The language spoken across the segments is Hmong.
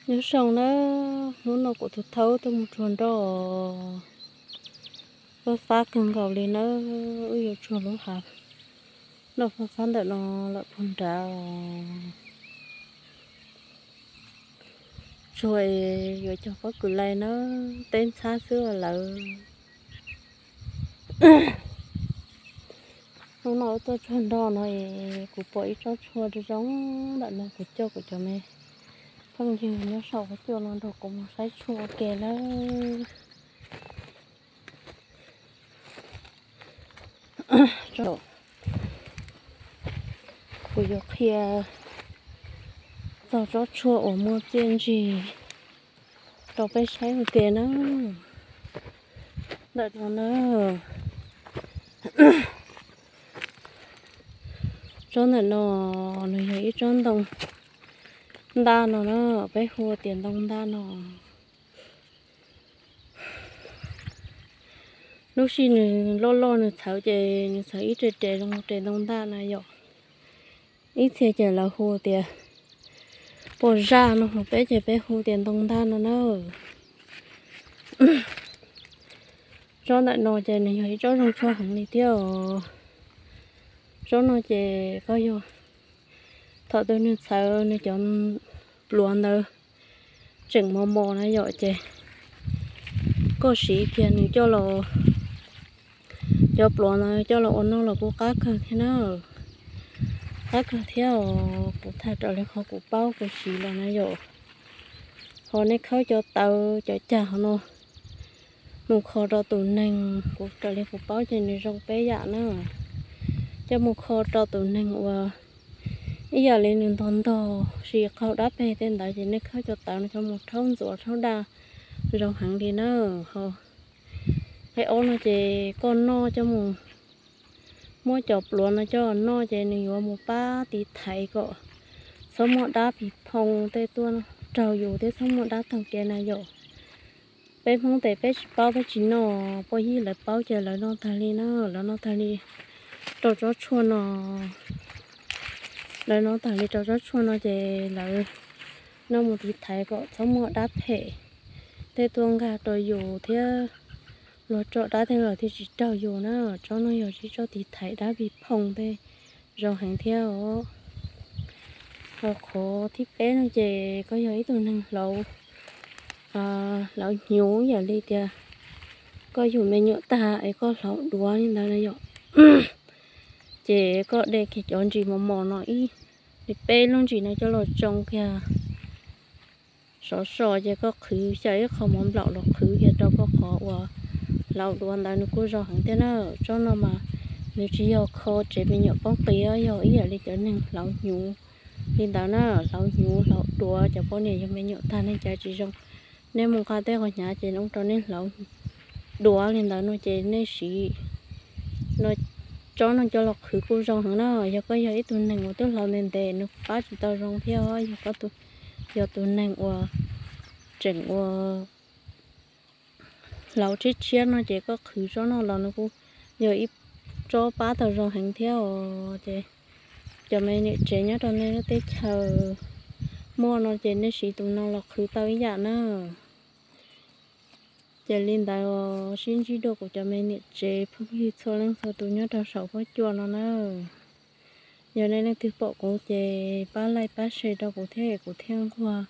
Nyob zoo nawb, hnub no kuv tus thaub tuaj mus tsuag nroj, fab fab kawg nkaus li nawb. Wb yuav tsuag lub hav noj fab fab ntawm no lawm puag nrad. Tsuag yuav cog pob kws lais nawb, teb ntxhab xwb lawm. Hnub no wb tuaj tsuag nroj no es kuv pom ib tsob tshuaj zoo zoo ntawm no, kuv coj kuv cov me phooj ywg nyob saum huab cua no nrog kuv mus saib tshuaj ua ke nawb. Kuv yuav qhia txog tsob tshuaj uas muaj txiaj ntsig rau peb saib ua ke na. Ntawm no na, tsob ntawm no nws yog ib tsob ntoo ntaj no na, peb hu tias ntoo ntaj no. Lub sij nws loj loj nws txhawv ces nws txhawv ib re res zoo res ntoo ntaj na yom. Ib txhia ces lawv hu tias pos zaj no, hos peb ces peb hu tias ntoo ntaj no na. Tsob ntawm no ces nws yog ib tsob zoo tshuaj heev li thiab os. Tsob no ces koj yog thaum twg nws txhawv nws cov pluav ntawd tseem mos mos na yom, ces koj siv kiag nws coj los, cov pluav ntawd coj los ua noj los kuj qab kawg thiab na. Qab kawg thiab os, kuv tham raws li qhov kuv paub kuv siv los na yom. Ho nej khawb cov tawv cov cag hov no mus kho rau tus neeg, kuv raws li kuv paub ces nws zoo peb yam na. Coj mus kho rau tus neeg uas ib yam li nws ntog ntog siv qaug dab peg tej ntawd ces nej khawb cov tawv no coj mus rhaub ntxuav rhaub daj zoo heev li na. Ho qib ob no ces koj noj coj mus, muab cov pluav no coj noj ces nws yuav mus pab tiv thaiv kom txhob muaj dab pis phoo tej tuaj raug yus thiab txhob muaj dab taug kev na yom. Peb Hmoob tes peb tsis paub peb tsis noj, poj yig lawv paub ces lawv noj tag li na, lawv noj tag li rau tsob tshuaj no. Lawv noj tag li rau tsob tshuaj no ces lawv noj mus tiv thaiv kom txhob muaj dab phem tej tuaj nkag rau yus thiab luag tso dab tej los thiaj tsis raug yus na. Tsob no yog ib tsob tiv thaiv dab pis phoo tej zoo heev thiab os. Ho qhov thib peb no ces koj yog ib tug neeg hlauv, hlauv hnyuv yam li tias koj yug me nyuam tag es koj hlauv duav li ntawd na yom. Ces koj de kiag cov ntsis mos mos no ib, li peb lub ntsis no coj los tsoo kiag sov so ces koj qhwv xyaw ib qho mov nplaum los qhwv kiag rau koj qhov uas hlauv duav ntawd nws kuj zoo heev thiab na. Tsob no mas nws tsis yog kho tsev me nyuam poob qis, yog ib yam li cov neeg hlauv hnyuv li ntawd na, hlauv hnyuv hlauv duav cov poj niam yug me nyuam tag neeg caiv tsis zoo. Nej mus nqa tej qhov hnyav ces ua rau nej hlauv duav li ntawd no ces nej siv tsob no coj los qhwv kuj zoo heev na. Yog koj yog ib tug neeg uas twb hlauv ntev ntev nws pab tsis tau zoo thiab, yog koj yog tus neeg uas tseem ua hlauv tshiab tshiab no ces koj qhwv tsob no los nws kuj yog ib tsob pab tau zoo heev thiab os. Ces cov me niam tsev nyob rau nej lub teb chaws muaj no ces nej siv tus no los qhwv tau ib yam na. Ces li ntawd sib ntsib dua kuv cov me niam tsev phooj ywg txhua leej txhua tus nyob rau saum huab cua no na. Yog nej leej twg pom kuv ces pab like pab share rau kuv thiab, kuv thiaj nquag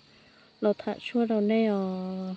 los tham tshuaj rau nej os.